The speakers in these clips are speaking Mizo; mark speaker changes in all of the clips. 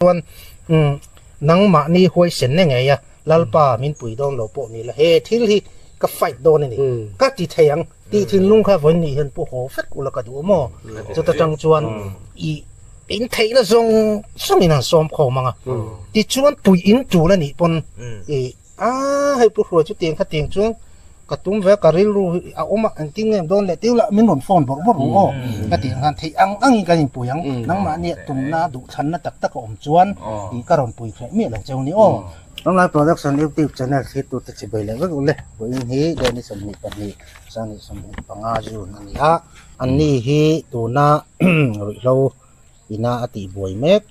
Speaker 1: Chuan nangmahni huaisenna ngei a, Lalpa min pui dawn lo pawh ni la, he thil hi ka fight dawn a ni, ka ti thei ang tih thinlung kha vawiin nih hian pu haw vek ula ka duh maw? Chuta tang chuan i in theihna zawng zawngin han sawm khawm ang a, tichuan pui in tul a nih pawn i A hei Pu Hruai chu tiang kha tiang chuan ka tum ve a, ka rilru hi a awm a, engtin nge dawn leh tiu lah min rawn phone bawrh bawrh ru aw ka tih ang khan theih ang angin kan inpui ang, nangmahnia tumna duhthlanna tak tak a awm chuan ih ka rawn pui hreh miah lo cheu ni aw. Tunlai Production YouTube channel thirtute chibei leh vek ule, vawiin hi Deni 22, 2025 June a ni a, anni hi tuna ruihhlo ina a tih buai mek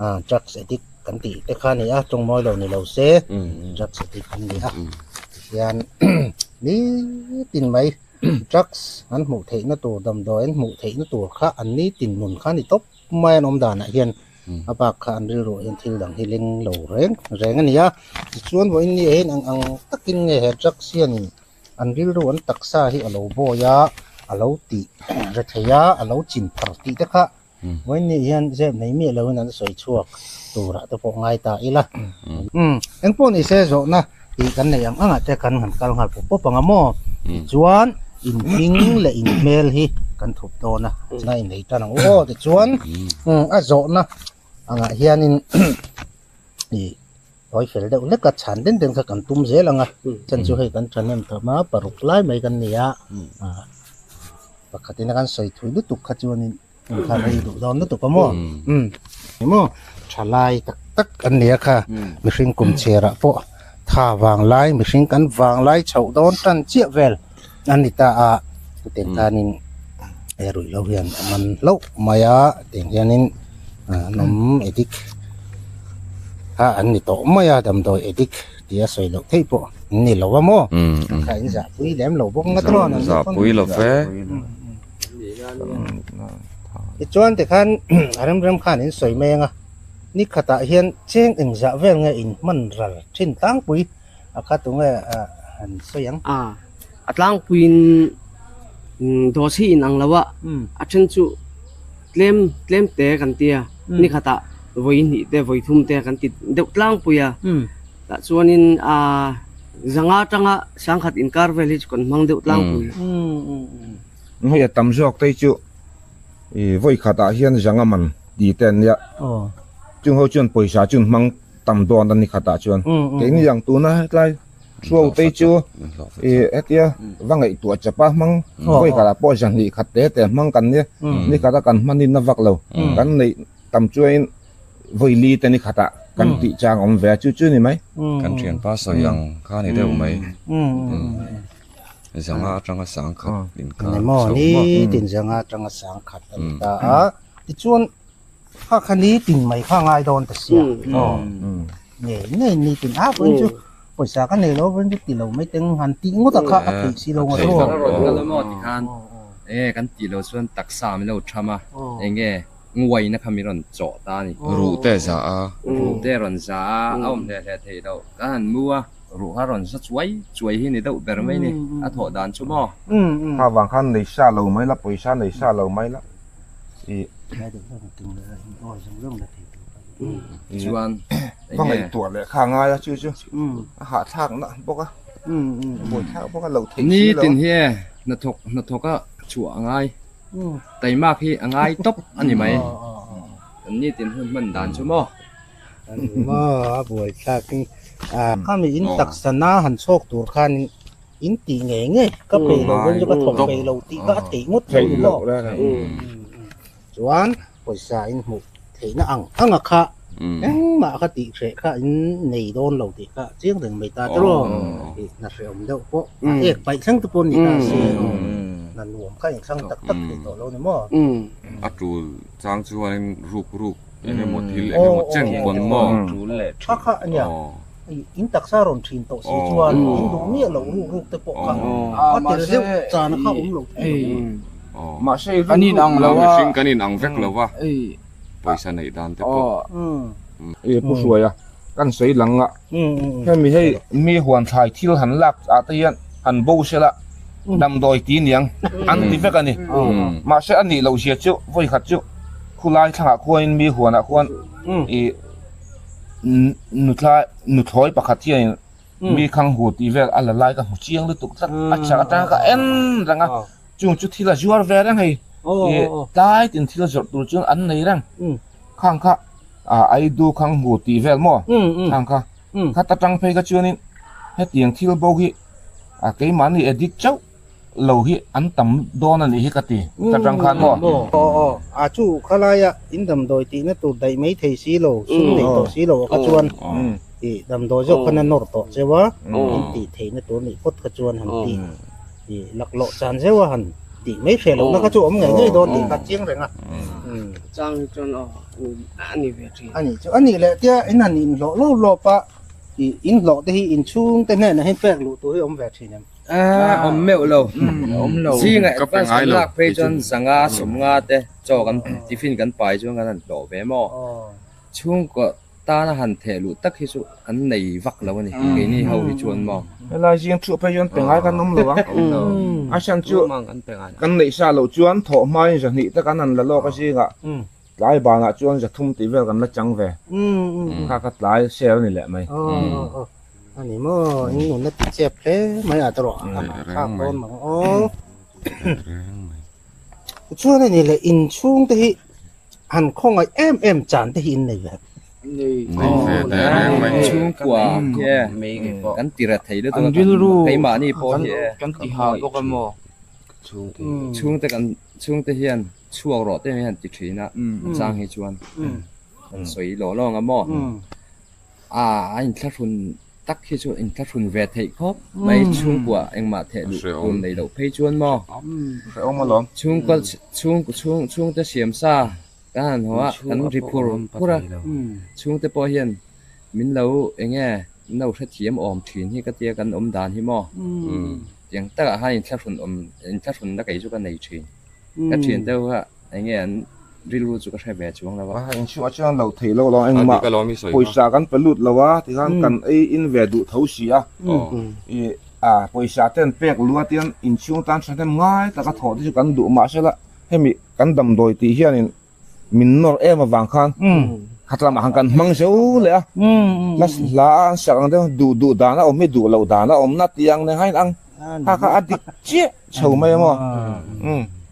Speaker 1: a drugs addict kan tih te kha a ni a tawngmawi lo ni lo se drugs addict an ni a tihian nitin mai drugs an hmuh theihna tur damdawi an hmuh theihna tur kha an nitin nun kha a ni tawp mai an awm danah hian a bak kha an rilruah hian thil dang hi leng lo reng reng a ni a tichuan vawiin ni ah hian eng ang takin nge he drugs hianin an rilru an taksa hi a lo bawi a, a lo tih re thei a, a lo chin phar tih te kha vawiin ni hian zep nei miah loin an sawi chhuak turah te pawh ngai ta ila. Umm eng pawh ni se zawhna tih kan neih ang angah te kan han kal nghal pawp pawp ang a maw? Tichuan inhming leh inhmel hi kan thup dawn a, na inei tan ang u aw tichuan a zawhna angah hianin ih Tawi fel deuh hlek a, chhan den den kha kan tum zel ang a, chan chu hei kan thahnem tham a, paruk lai mai kan ni a, pakhatin a kan sawi thui lutuk kha chuanin in kha rei duh dawn lutuk a maw? Umm maw tha lai tak tak an ni a kha, mihring kum chherah pawh tha vang lai mihring kan vang lai chhoh dawn tan chiah vel an ni ta a, chutiang khanin he ruihhlo hian a man hlauh mai a, tiang hianin an awm addict kha an ni tawh mai a, damdawi addict tia sawi loh theih pawh an ni lo a maw, kha in zahpui lem lo bawk ngat rawn an ni pawn.
Speaker 2: Zahpui lo ve.
Speaker 1: Tichuan tikhan a rem rem khan in sawi mai ang a, ni khatah hian cheng engzah vel nge in hman ral thin tlangpui A kha tunge han sawi ang?
Speaker 3: A, a tlangpuiin dawh hi in ang lo a, a then chu tlem tlem te kan ti a, ni khatah vawi hnih te vawi thum te kan ti deuh tlangpui a, tah chuanin a zanga atanga sangkhat inkar vel hi chu kan hmang deuh tlangpui.
Speaker 4: Hei a tam zawk te hi chu vawi khatah hian zanga man ti te an nia, chung ho chuan pawisa chu an hmang tam dawn a ni khatah chuan keini ang tuna hetlai thruau te chu ih hetia va ngaihtuah chapa hmang vawi khatah pawh zahnih khat te te hmang kan nia ni khata kan hmanin a vak lo kan neih tam chuanin vawi li te ni khatah kan tih chang awm ve a chu chu ni mai.
Speaker 2: Kan thianpa sawi ang kha ni deuh mai zanga atanga sang khat inkar
Speaker 1: Ni maw nitin zanga atanga sang khat a ni ta a tichuan Kha kha nitin mai kha ngai dawn ta sia. Aw. Ngei ngei nitin a pawhin chu pawisa ka nei lo pawhin chu ti lo mai teng han tih ngawt a kha a theih si lo ngawt aw.
Speaker 5: Ka rawn kal a maw tikhan e kan tih lo chuan taksa min lo tham a enge nguaina kha min rawn chawh ta a ni.
Speaker 2: Ruh te za a.
Speaker 5: Ruh te rawn za a, a awm hle hle theih loh. Ka han mu a, ruh kha rawn za chuai chuai hi ni deuh ber mai ni a thawh dan chu maw.
Speaker 4: Kha vang khan nei sa lo mai la, pawisa nei sa lo mai la.
Speaker 5: Chuan
Speaker 4: va ngaihtuah leh kha ngai a chu chu a hahthlak na bawk a buaithlak bawk a lo theih
Speaker 5: si lo nitin hi e hnathawk hnathawk a chhuah a ngai taimak hi a ngai tawp a ni mai kan nitin hun hman dan chu maw
Speaker 1: maw a buaithlak hi khami in taksa na han chhawk tur khanin In tih ngei ngei ka peih lo dawn chu ka thawk peih lo tih kha a theih ngawt thei lo chuan pawisa in hmuh theihna ang ang a kha engmah kha tih hreh kha in nei dawn lo tih kha chiang reng mai ta te rawh hna hrehawm deuh pawh a ek paih thleng te pawh ni ta se hna nuam kha inthlang tak tak thei tawh lo ni maw.
Speaker 2: A tul chang chuanin ruk ruk eng emaw thil eng emaw chen pawn maw.
Speaker 1: Kha kha a nia. In taksa rawn thin tawh si chuan in duh miah loh ruk ruk te pawh kha a tel deuh chana kha awm lo thei lo.
Speaker 4: Mahse i ruk ruk
Speaker 2: lo a. Mihring kan in ang vek lo va, pawisa neih dan te pawh.
Speaker 4: E Pu Hruaia, kan sawi lang a, hemi hei mi huan thlai thil han lak ah te hian han bo sela damdawi ti niang an ti vek a ni. Mahse a nih loh zia chu vawi khat chu khulai thlangah khuanin mi huanah khuan i. Nutla nuthlawi pakhat hianin mi khang hu tih vel a la lai ka hmu chiang lutuk tlat a chak atanga ka en reng a chung chu thil a zuar ve reng hei ih tlai tin thil zawrh tur chuan an nei reng khang kha ah aidu khang hu tih vel maw khang kha khat atang phei kha chuanin hetiang thil bo hi ah keimahni addict chauh lo hi an tam dawn a nih hi ka ti ka tang khan maw.
Speaker 1: Aw aw a chu khalaia in damdawi tihna tur daih mai thei si lo sum nei tawh si lo a kha chuan ih damdawi zawk khan a nawr tawh cheu a in tih theihna tur nih phawt kha chuan han tih ih laklawh chan zeuh a han tih mai hreh lohna kha chu awm ngei ngei dawn tih kha chiang reng a.
Speaker 3: Chang hi chuan aw a ni ve thin.
Speaker 1: A nih chu a nih leh tia in han inhlawh lawp lawp a ih inhlawh te hi inchhung te hnenah hian pek luh tur hi awm ve thin em?
Speaker 5: A awm meuh lo. Zingah advance kan lak phei chuan zanga sawmnga te chaw kan tiffin kan pai chuan kan han hlawh ve maw. Chhungkaw tana han theh luh tak hi chu kan nei vak lo a ni keini ho hi chuan maw.
Speaker 4: Helai zing thuah phei chuan pe ngai kan awm lo ang. A chhan chu kan neih sa loh chuan thawh hmain zahnih te kan han la lawk a zingah tlai banah chuan zathum tih vel kan la chang ve. Kha kha tlai share a ni leh mai.
Speaker 1: Ani maw in nunna ti chep hle mai a tawrh a thlak dawn mang aw. Chuan ani leh inchhung te hi han khawngaih em em chan te hi in nei ve.
Speaker 2: Nei ve teh reng mai.
Speaker 5: Chhungkua hi kan ti rat thei lutuk a keimahni pawh hi e.
Speaker 6: Kan ti ha bawk a maw.
Speaker 5: Chhungte kan chhungte hian chhuak rawh te hian ti thin a chang hi chuan sawi lawh lawng a maw. A a inthlahrun tak hi chu inthlahrun ve theih khawp mai chhungkua engmah theh luh tur nei loh phei chuan maw
Speaker 4: Hrehawm alawm.
Speaker 5: Chhungkaw chhung chhung chhungte siam sa kan han haw a kan ri phur phur a chhungte pawh hian min lo eng nge min lo hrethiam awm thin hi ka tia kan awm dan hi maw tiang takah khan inthlahrun awm inthlahrun na kei chu ka nei thin ka thiante ho kha eng nge an rilru chu ka hre ve chuang lo a.
Speaker 4: A inchhungah chuan lo theih loh lo engmah pawisa kan pe lut lo a tikhan kan ei in ve duh tho si a ih a pawisa te an pek lu a tian inchhung tan thahnem ngai taka thawh te chu kan duh mahsela hemi kan damdawi tih hianin min nawr em avang khan khat lamah khan kan hmang zo leh a hla hla an sak ang deuh duh duh dan a awm hi duh loh dan a awm na tih ang nen khan ang kha kha a dik chiah chho mai a maw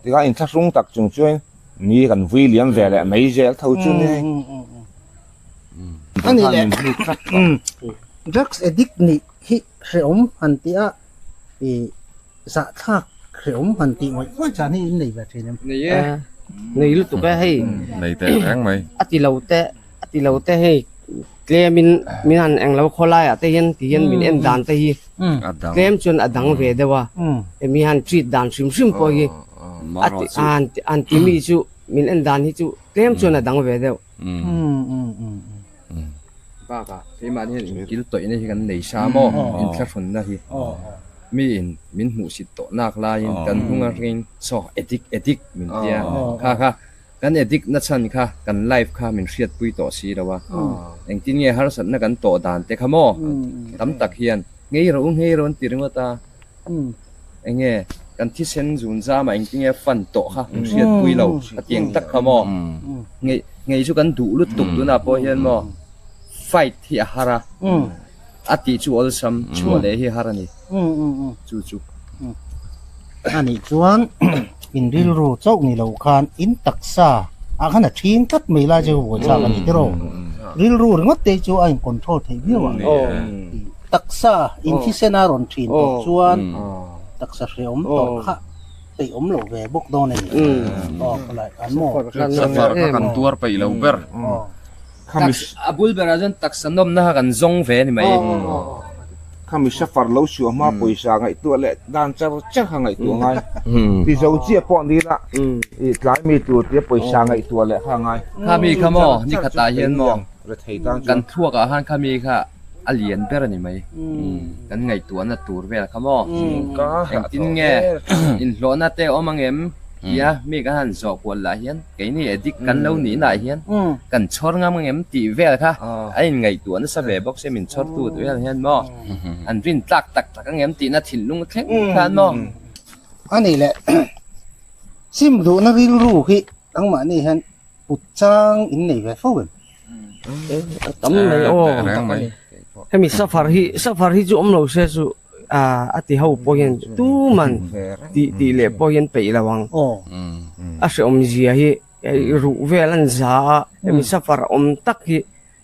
Speaker 4: tikhan inthlahrung tak chung chuan Ni kan vui liam ve leh mai zel tho chu ni.
Speaker 1: Ani leh drugs addict nih hi hrehawm han tih a i zahthlak hrehawm han tih ngawih ngawih chan hi in nei ve thin em?
Speaker 5: Nei e.
Speaker 3: Nei lutuk e hei.
Speaker 2: Nei teh reng mai.
Speaker 3: A ti lo te a ti lo te hei tlem in min han eng lo khawlai ah te hian ti hian min en dan te hi tlem chuan a dang ve deuh a mi han treat dan hrim hrim pawh hi A ti an an ti mi chu min en dan hi chu tlem chuan a dang ve deuh.
Speaker 5: Bakah keimahni hian inkil tawihna hi kan nei sa maw inthlahrunna hi miin min hmuhsit tawh nak laiin kan hnung atangin saw addict addict min tia kha kha kan addict na chhan kha kan life kha min hriatpui tawh si lo a engtin nge harsatna kan tawh dan te kha maw tam tak hian ngei rawh u ngei rawh an ti ringawt a. Enge kan thisen zun zama engtinge fan tawh kha min hriatpui lo a tiang tak kha maw ngei ngei chu kan duh lutuk tunah pawh hian maw fight hi a har a a tih chu awlsam chhuah leh hi a har a ni chu chu.
Speaker 1: A nih chuan in rilru chauh ni lo khan in taksa ah khan a ṭhing tlat mai lai chu buaithlak a ni tiraw rilru ringawt te chu a in control theih viau ang. Taksa in thisen a rawn thin tawh chuan taksa hreawm tawh kha peih awm lo ve bawk dawn a ni. Aw khawlai an maw?
Speaker 2: Safar kha kan tuar peih lo ber.
Speaker 5: A bul berah chuan taksa nawmna kha kan zawng ve a ni mai.
Speaker 4: Khami safar lo suah hma pawisa ngaihtuah leh dan char char kha ngaihtuah ngai. Ti zo chiah pawh ni la i tlai mi tur tia pawisa ngaihtuah leh kha ngai.
Speaker 5: Khami kha maw ni khatah hian maw kan thluakah khan khami kha a lian ber a ni mai. Kan ngaihtuahna tur vel kha maw? Engtin nge inhlawhna te awm ang em? Tia mi kan han zawh kual lah hian keini addict kan lo nih nah hian kan chhawr ngam ang em tih vel kha a inngaihtuah nasa ve bawk se min chhawrtu tih vel hian maw an rin tlak tak tak ang em tihna thinlung thleng khan maw?
Speaker 1: A nih leh sim duhna rilru hi nangmahni hian put chang in nei ve fo em?
Speaker 3: A tam mai aw.
Speaker 2: Reng mai.
Speaker 3: Hemi safar hi safar hi chu awm lo se chu a ti ho pawh hian tuman tih tih leh pawh hian peih lo ang. A hreawm zia hi ruh vel an za a, hemi safar awm tak hi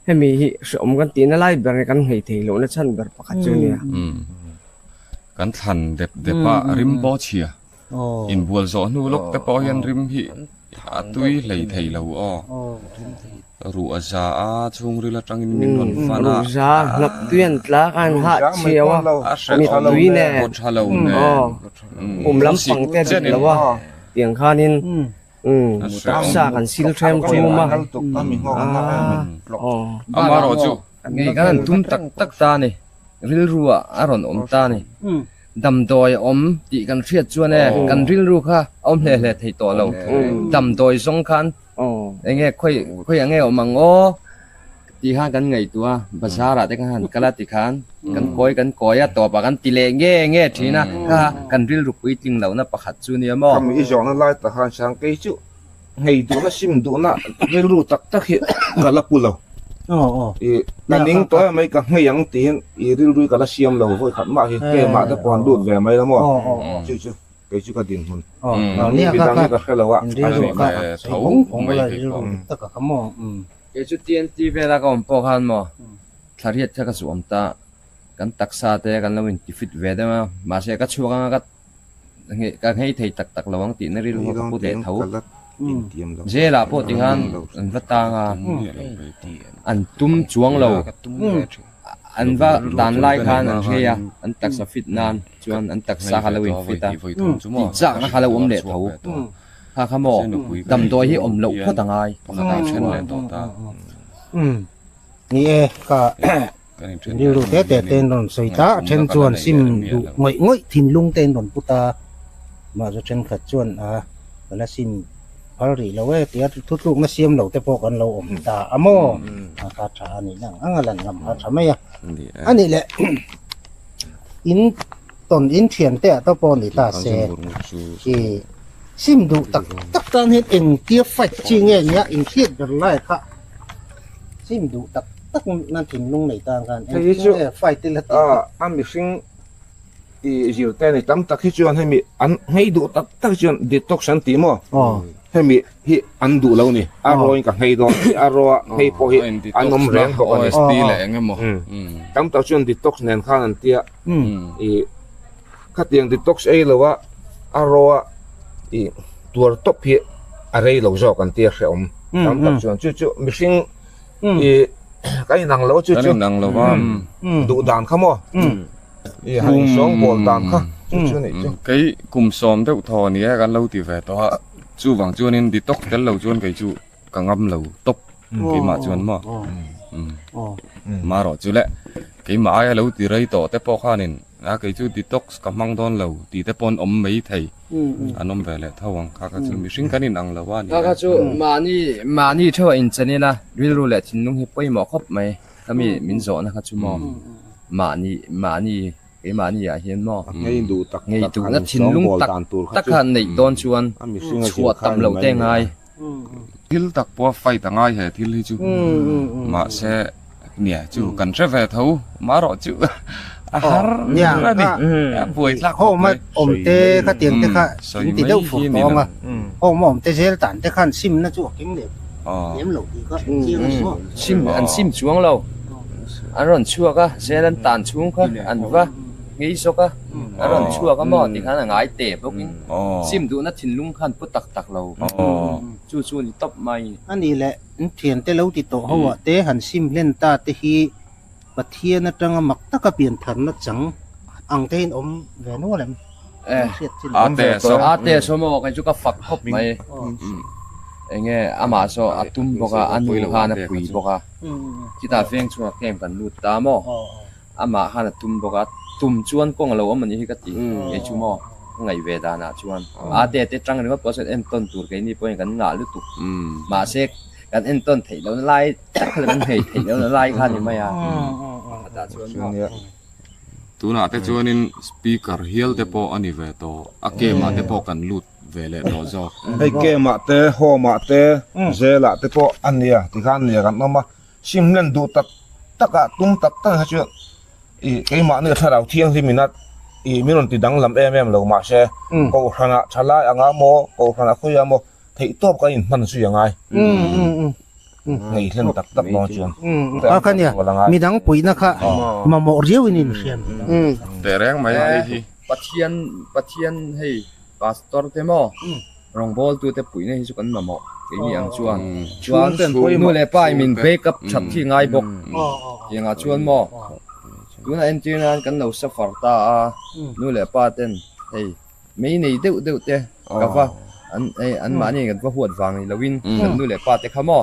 Speaker 3: hemi hi hreawm kan tihna lai ber nge kan nghei thei lohna chhan ber pakhat chu a nia.
Speaker 2: Kan thlan dep dep a rim pawh chhia. Inbual zawh hnu lawk te pawh hian rim hi a tui hlei thei lo aw. Ruh a za a, chhungril atangin min rawn fan a.
Speaker 3: Ruh za hnap tui an tlak a, an hah chhiau a, mittui nen, kum lampang te a dik lo a, tiang khanin taksa kan sil hrem ṭhum a.
Speaker 2: Amaherawhchu.
Speaker 5: Ngei kan han tum tak tak ta a ni, rilru ah a rawn awm ta a ni. Damdawi a awm tih kan hriat chuan e, kan rilru kha a awm hle hle thei tawh lo. Damdawi zawng khan eng nge khawi khawi ang nge awm ang aw tih khan kan ngaihtuah a, bazar ah te khan han kal a tikhan kan kawi kan kawi a tawp ah kan ti leh nge nge thin a, kha kan rilru puitling lohna pakhat chu nia maw.
Speaker 4: Khami i zawhna lai tak khan sang kei chu Ngei duhna sim duhna rilru tak tak hi ka la pu lo. I ka ning tawh em mai ka nghei ang tiin i rilru hi ka la siam lo vawi khat mah hi keimah te pawh an lut ve mai la maw chu chu kei chu ka dinhmun nangni midang hi ka hre lo a.
Speaker 5: Kei chu TNT vela ka awm pawh khan maw thlariat kha ka zuam ta kan taksa te kan lo inti fit ve deuh a mahse ka chhuak anga ka Ka nghei thei tak tak lo ang tihna rilru ka pu leh tho. Jail ah pawh tikhan an va tang a, an tum chuang lo. An va dan lai khan an hrei a, an taksa fit nan chuan an taksa kha lo in fit a, tih chakna kha lo awm leh tho. Kha kha maw damdawi hi awm loh phawt a ngai.
Speaker 1: Ni e, ka Rilru te te te in rawn sawi ta, a then chuan sim duh ngawih ngawih thinlung te in rawn pu ta, mahse thenkhat chuan a ka la sim phal rih lo e tia thutlukna siam lo te pawh kan lo awm ta a maw? A kha tha a nih ang ang a lan ngam kha tha mai a, a nih leh in tawn in thian te ah te pawh ni ta se i sim duh tak tak tan hian engtia fight chi nge nia inhriat ber lai kha sim duh tak. Tak nan thinlung nei tan khan eng
Speaker 4: Hei hi chu
Speaker 1: nge fight ila tih
Speaker 4: ah a mihring i zirte ni tam tak hi chuan hemi an nghei duh tak tak chuan detox an ti maw hemi hi an duh lo ni a rawin ka nghei dawn a rawa nghei pawh hi an awm reng bawk a ni
Speaker 2: OST leh eng emaw
Speaker 4: tam tak chuan detox nen khan an tia i khatiang detox ei lo a a rawa i tuar tawp hi a rei lo zawk an tia hrehawm tam tak chuan chu chu mihring i ka inang lo chu
Speaker 2: chu kan inang lo va
Speaker 4: duh dan kha maw i han sawng bawl dan kha chu chu ni chu
Speaker 2: kei kum sawm deuh thaw ni e kan lo ti ve tawh a chuvang chuanin detox tel lo chuan kei chu ka ngam lo tawp keimah chuan maw marawh chu le keimah aia lo ti rei tawh te pawh khanin A kei chu detox ka hmang dawn lo tih te pawh an awm mai thei. An awm ve leh tho ang. Kha kha chu mihring kan inang lo a ni
Speaker 5: e. Kha kha chu mahni mahni theuh a inchen ila rilru leh thinlung hi pawimawh khawp mai. Ka mi min zawhna kha chu maw mahni mahni keimahni ah hian maw
Speaker 4: Ngei duh tak
Speaker 5: ngei duhna thinlung tak tak kha neih dawn chuan chhuah tam loh te ngai.
Speaker 2: Thil tak pawh a fight a ngai he thil hi chu mahse nia chu kan hre ve tho marawh chu a har a ni a buai tlak
Speaker 1: khawp mai awm te kha tiang te kha in ti deuh fur tawh ang a home awm te zel tan te khan sim na chu a keng leh lem lo tih kha chiang a ni maw
Speaker 5: sim an sim chuang lo an rawn chhuak a zel an tan chhung kha an va ngei zawk a a rawn chhuak a maw tikhan a ngai teh bawkin sim duhna thinlung khan pu tak tak lo chu chu ni tawp mai.
Speaker 1: A nih leh an thiante lo ti tawh ho ah te han sim hlen ta te hi Pathian atanga mak taka pian tharna chang ang te in awm ve nual em? Hriat chin
Speaker 2: A te saw.
Speaker 5: A te saw maw kei chu ka fak khawp mai. Enge amah saw a tum bawk a, a nu khan a pui bawk a. Chutah veng chhungah camp kan lut ta maw. Amah khan a tum bawk a, tum chuan kawng a lo awm a nih hi ka ti kei chu maw ka ngaih ve danah chuan a te te tang ringawt pawh chuan entawn tur keini pawhin kan ngah lutuk mahse kan entawn theih lohna lai tak kha kan nghei theih lohna lai kha a ni mai a pakhatah chuan maw.
Speaker 2: Tunah te chuanin speaker hial te pawh a ni ve tawh a game ah te pawh kan lut ve leh tawh zawk.
Speaker 4: Hei game ah te home ah te zel ah te pawh a nia tikhan nia kan awm a. Sim hlen duh tak tak a tum tak tak kha chu ih keimahni thlarau thianghlim ina ih min rawn ti danglam em em lo mahse kohhran ah thalai anga maw kohhran ah khawiah maw theih tawp kan inhman zui a ngai ngei hlen tak tak dawn chuan
Speaker 1: a kha nia midang puihna kha mamawh riau in inhriam
Speaker 2: teh reng mai hei hi
Speaker 5: Pathian Pathian hei Pastor te maw rawngbawl tu te puihna hi chu kan mamawh keini ang chuan chuan nu leh pa in min back up that hi ngai bawk tiangah chuan maw tunah entir nan kan lo suffer ta a nu leh pa ten hei mei nei deuh deuh te ka va an hei an mahni kan va huat vang ni loin kan nu leh pa te kha maw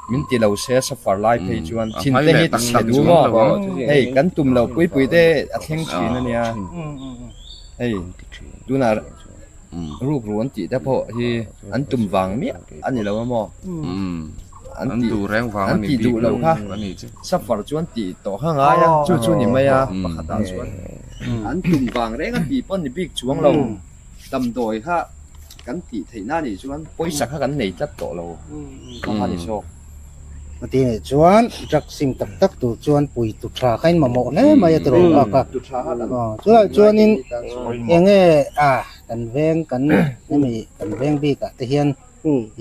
Speaker 5: min ti lo se suffer lai phei chuan thin te hi chhe duh maw hei kan tum lo pui pui te a thleng thin ania. Hei tunah rukru an tih te pawh hi an tum vang miah a ni lo a maw? An tih an tih duh loh kha suffer chu an tih tawh kha ngai a, chu chu ni mai a pakhatah chuan an tum vang reng a tih pawh ni bik chuang lo, damdawi kha kan tih theih na nih chuan pawisa kha kan nei tlat tawh lo kha kha ni zawk.
Speaker 1: A ti nih chuan drug sim tak tak tur chuan pui tu tha kha in mamawh hle mai a tiraw bak a. Chulai chuanin eng nge a kan veng kan hemi kan veng bikah te hian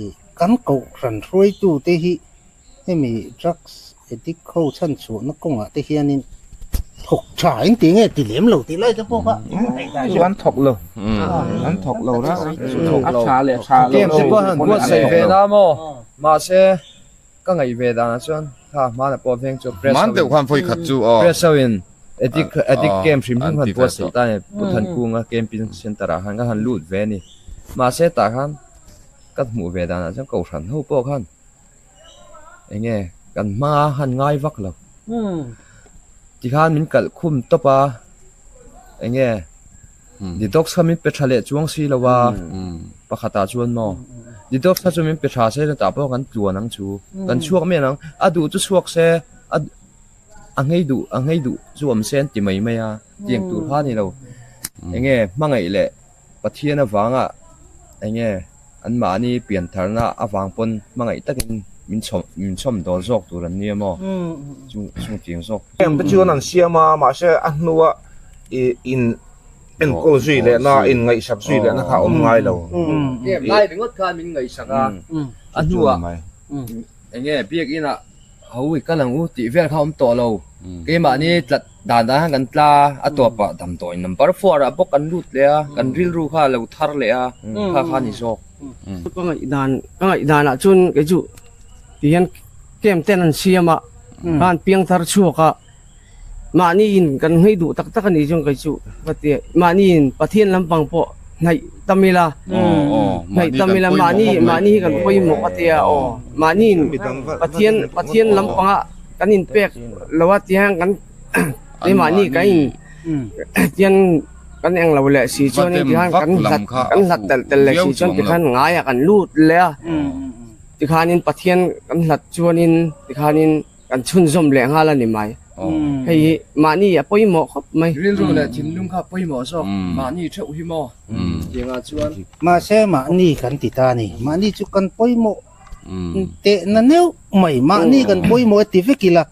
Speaker 1: ih kan kohhran hruaitu te hi hemi drugs addict ho chhan chhuahna kawngah te hianin thawk tha in ti nge ti lem lo tih lai te pawh kha
Speaker 4: an thawk lo an thawk lo rang
Speaker 5: a tha leh tha lo te pawh han buatsaih ve na maw mahse ka ngaih ve danah chuan kha hmana pawh veng chu press
Speaker 2: man deuh khan vawi khat chu aw
Speaker 5: press ho in addict addict camp hrim hrim han buatsaih ta ni Pu Thankunga camping center ah khan ka han lut ve a ni mahse tah khan ka hmuh ve danah chuan kohhran ho pawh khan eng nge kan hmanga han ngai vak lo tikhan min kalh khum tawp a eng nge detox kha min pe tha leh chuang si lo a pakhatah chuan maw detox kha chu min pe tha se tah pawh kan tluan ang chu kan chhuak miah ang a duh chu chhuak se a a nghei duh a nghei duh chu awm se an ti mai mai a tiang tur kha a ni lo eng nge hmangaih leh Pathian avanga eng nge anmahni piantharna avang pawn hmangaih takin min chhawm min chhawm dawl zawk tur an nia maw chung chung tiang zawk.
Speaker 4: Heng te chuan an siam a mahse a hnua ih in enkawl zui lehna in ngaihsak zui lehna kha a awm ngai lo.
Speaker 5: Game lai ringawt khan min ngaihsak a a hnuah eng nge biakinah Ho i kal ang u tih vel kha awm tawh lo. Keimahni tlat dan dan khan kan tla a tawpah damdawi number four ah bawk kan lut leh a, kan rilru kha a lo thar leh a, kha kha a ni zawk.
Speaker 3: Ka ngaihdan ka ngaihdanah chuan kei chu ti hian camp ten an siam a, khan piang thar chhuak a, mahni in kan nghei duh tak tak a nih chuan kei chu ka ti a, mahni in Pathian lampang pawh hnaih tam ila, hnaih tam ila mahni mahni hi kan pawimawh ka tia aw mahni in Pathian Pathian lampanga kan inpek lo a tiang kan keimahni kan in tian kan eng lo leh si chuan in tikhan kan hlat kan hlat telh telh leh si chuan tikhan ngaiah kan lut leh a tikhanin Pathian kan hlat chuanin tikhanin Kan chhunzawm leh nghal a ni mai. Hei hi mahni a pawimawh khawp mai.
Speaker 5: Rilru leh thinlung kha pawimawh zawk mahni theuh hi maw tiangah chuan.
Speaker 1: Mahse mahni kan ti ta a ni. Mahni chu kan pawimawh tehna neuh mai. Mahni kan pawimawh e ti vek ila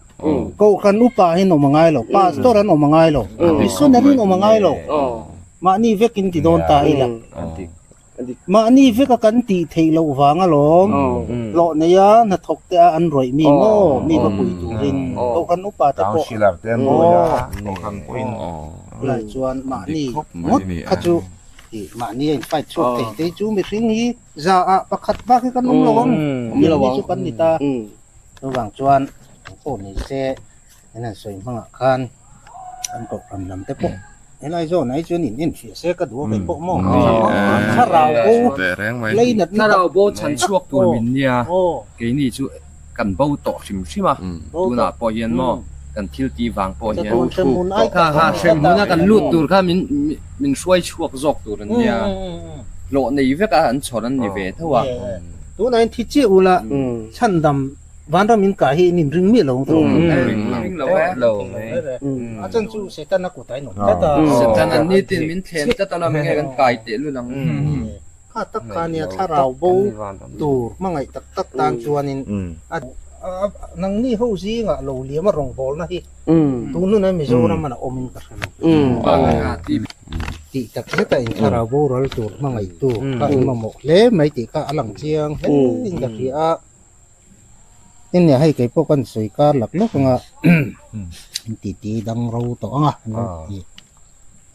Speaker 1: Kohhran upa hi an awm a ngai lo, Pastor an awm a ngai lo, Missionary an awm a ngai lo. Mahni vekin ti dawn ta ila. Mahni veka kan tih theih loh vang alawm, hlawh neia hnathawk te a an rawih mi maw, mi va pui turin Kohhran upa te pawh lai chuan mahni ngawt kha chu mahni a in fight chhuak thei te chu mihring hi za ah pakhat bak hi kan awm lo ang, mi chu kan ni ta. Chuvang chuan engpawh ni se. An han sawi hmangah khan an kohhran lam te pawh helai zawnah hi chuan in enfiah se ka duh a kei pawh maw thlarau bo lei natna
Speaker 5: thlarau bo chhan chhuak tur min nia keini chu kan bo tawh hrim hrim a tunah pawh hian maw kan thil tih vang pawh hian kha kha hrem hmuna kan lut tur kha min min hruai chhuak zawk tur an nia hlawh nei vek a an chhawr an ni ve tho a
Speaker 1: tunah hian thi chiah ula chhandam Vanram in kah hi in inring miah lo ang tawh.
Speaker 5: Ring lo e. Lo mai.
Speaker 1: A chan chu Satan a kut a inawm tlat a.
Speaker 5: Satan an ni tin min thlem tlat a lawm enge kan kai teh lul ang.
Speaker 1: Kha tak kha nia thlarau bo tur hmangaih tak tak tan chuanin a. nangni ho zingah lo liam a rawngbawlna hi tun hunah Mizoram a awmin ka hre lo. Tih tak zeta in thlarau boral tur hmangaihtu kha in mamawh hle mai tih kha a lang chiang hle in ka hria a. Nia hei kei pawh kan sawi kar lak lawk anga in titi dang ro tawh anga an lo ti.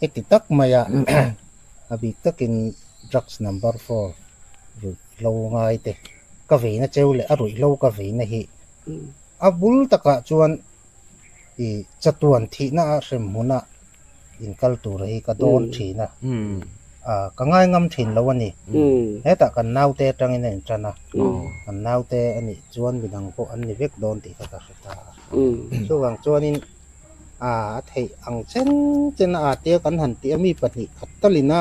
Speaker 1: Heti tak maia a bik takin drugs number four ruihhlo ngai te ka veina cheu leh a ruihhlo ka veina hi a bul takah chuan ih chatuan thihna a hrem hmuna inkal tur hi ka dawn thin a, ah ka ngai ngam thin lo a ni. Hetah kan naute atangin a intan a, kan naute a nih chuan midang pawh an ni vek dawn tih kha ka hre ta a. Chuvang chuanin ah a theih ang chen chen a ah tia kan han tih a mi pahnih khat talina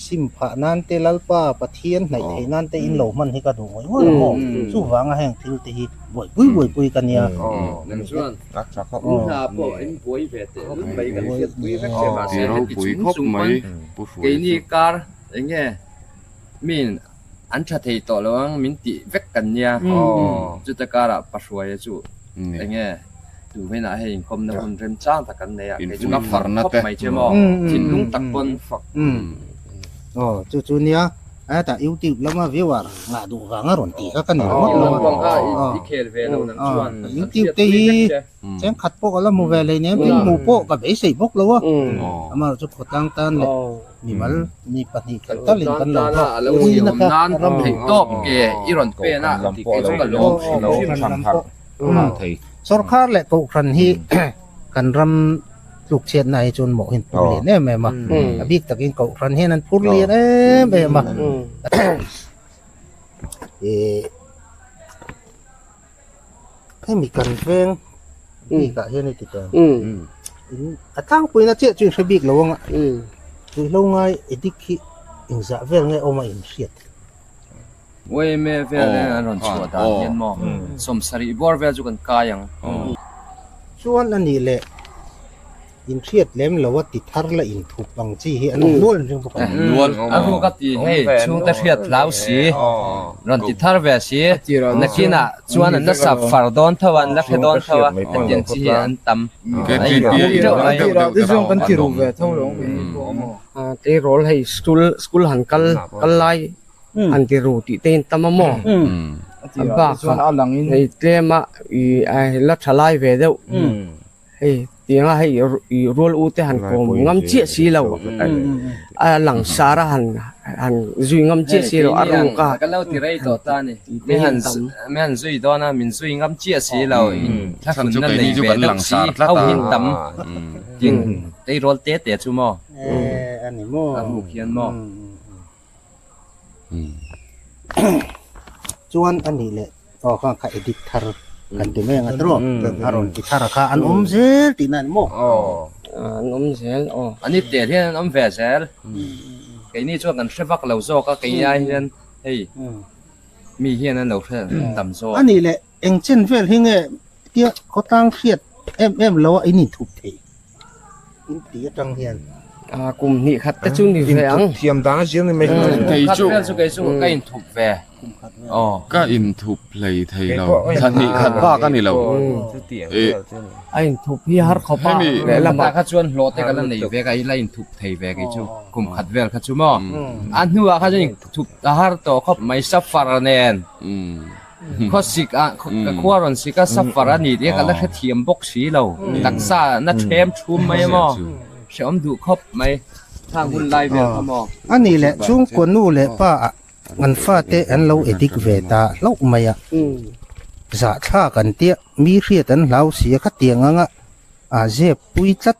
Speaker 1: sim phah nan te Lalpa Pathian hnaih theih nan te in lo hman hi ka duh ngawih ngawih a maw? Chuvanga heng thil te hi buaipui buaipui ka nia.
Speaker 5: Hna pawh in buai ve teh lul mai kan hriat pui vek che mahse heti chung chung pawn keini kar eng nge min an tha thei tawh lo ang min tih vek kan nia chuta karah Pahruaia chu eng nge tu hmenah hei inkawmna hun remchang tak kan nei a kei chu ka fak khawp mai che maw thinlung tak pawn fak.
Speaker 1: Aw chu chu nia Hetah YouTube lama viewer ngah duh vang a rawn tih kha ka ni ringawt lo a.
Speaker 5: I khel ve lo nang chuan
Speaker 1: YouTube te hi chengkhat pawh ka la hmu ve hleinem tin hmuh pawh ka beisei bawk lo a. Amaherawh chu khawtlang tan leh mimal mi pahnih khat talin kan lo hlawk puina kha
Speaker 5: ram theih tawp ke i rawn pen a kei chu ka lawm hrim hrim.
Speaker 1: Sorkar leh kohhran hi kan ram tluk chhiatna hi chuan mawh hian phur lian em em a, a bik takin kohhran hian an phur lian em em a. Ih hemi kan veng bikah hian i ti teh ang in a tlangpuina chiah chu in hre bik lo ang a, ruihhlo ngai addict hi engzah vel nge awm a in hriat.
Speaker 5: Uaime vel an rawn chhuah dan hian maw 70 bawr vel chu kan kai ang.
Speaker 1: Chuan a nih leh inhriat lem lo a ti thar la inthup ang chi hi an awm nual an ring bawk a.
Speaker 5: A ruk a ti hei chhungte hriat hlau si rawn ti thar ve si nakinah chuan an la sap far dawn tho a an la hre dawn tho a hetiang chi hi an tam a input deuh mai.
Speaker 3: Tleirawl hei school school han kal kal lai han ti ru tih te in tam a maw a bakah hei tlem a ih la tha lai ve deuh hei tianga hei ih rual u te han kawm ngam chiah si lo a lang sar a han han zui ngam chiah si lo a ruk a
Speaker 5: kan lo ti rei tawh ta a ni mi han mi han zui dawn a min zui ngam chiah si lo in thlahrunna nei ve deuh si ho hin tam tin tleirawl te te chu maw a ruk hian maw.
Speaker 1: Chuan a nih leh aw kha kha edit thar kan ti mai ang a tiraw a rawn ti thar a kha an awm zel tihna a ni maw?
Speaker 3: An awm zel aw.
Speaker 5: An ni tel hian an awm ve zel. Keini chuan kan hre vak lo zawk a kei ai hian hei mi hian an lo hre tam zawk.
Speaker 1: A nih leh eng chen vel hi nge tia khawtlang hriat em em lo a in inthup thei in ti atang hian.
Speaker 3: A kum hnih khat te chu ni ve ang.
Speaker 4: Inthup thiam dan a zir ni mai.
Speaker 5: Kum khat vel chu kei chu ka inthup ve.
Speaker 2: Aw. Ka inthup hlei thei lo. Thla hnih khat bak a ni lo.
Speaker 3: A inthup hi har khawp a.
Speaker 5: Lehlamah kha chuan hlawh te ka la nei ve ka la inthup thei ve kei chu kum khat vel kha chu maw. A hnuah kha chuan inthup a har tawh khawp mai safar nen. Khawsik ah ka khua rawn sik a safar a ni tih ka la hrethiam bawk si lo. Taksa na ṭhem ṭhum mai a maw? Hrehawm duh khawp mai. Khang hun lai vel kha maw?
Speaker 1: A nih leh chhungkaw nu leh pa ah an fate an lo edik ve ta hlauh mai a. Zahthlak an tia mi hriat an hlau si a khatiang anga a zep pui tlat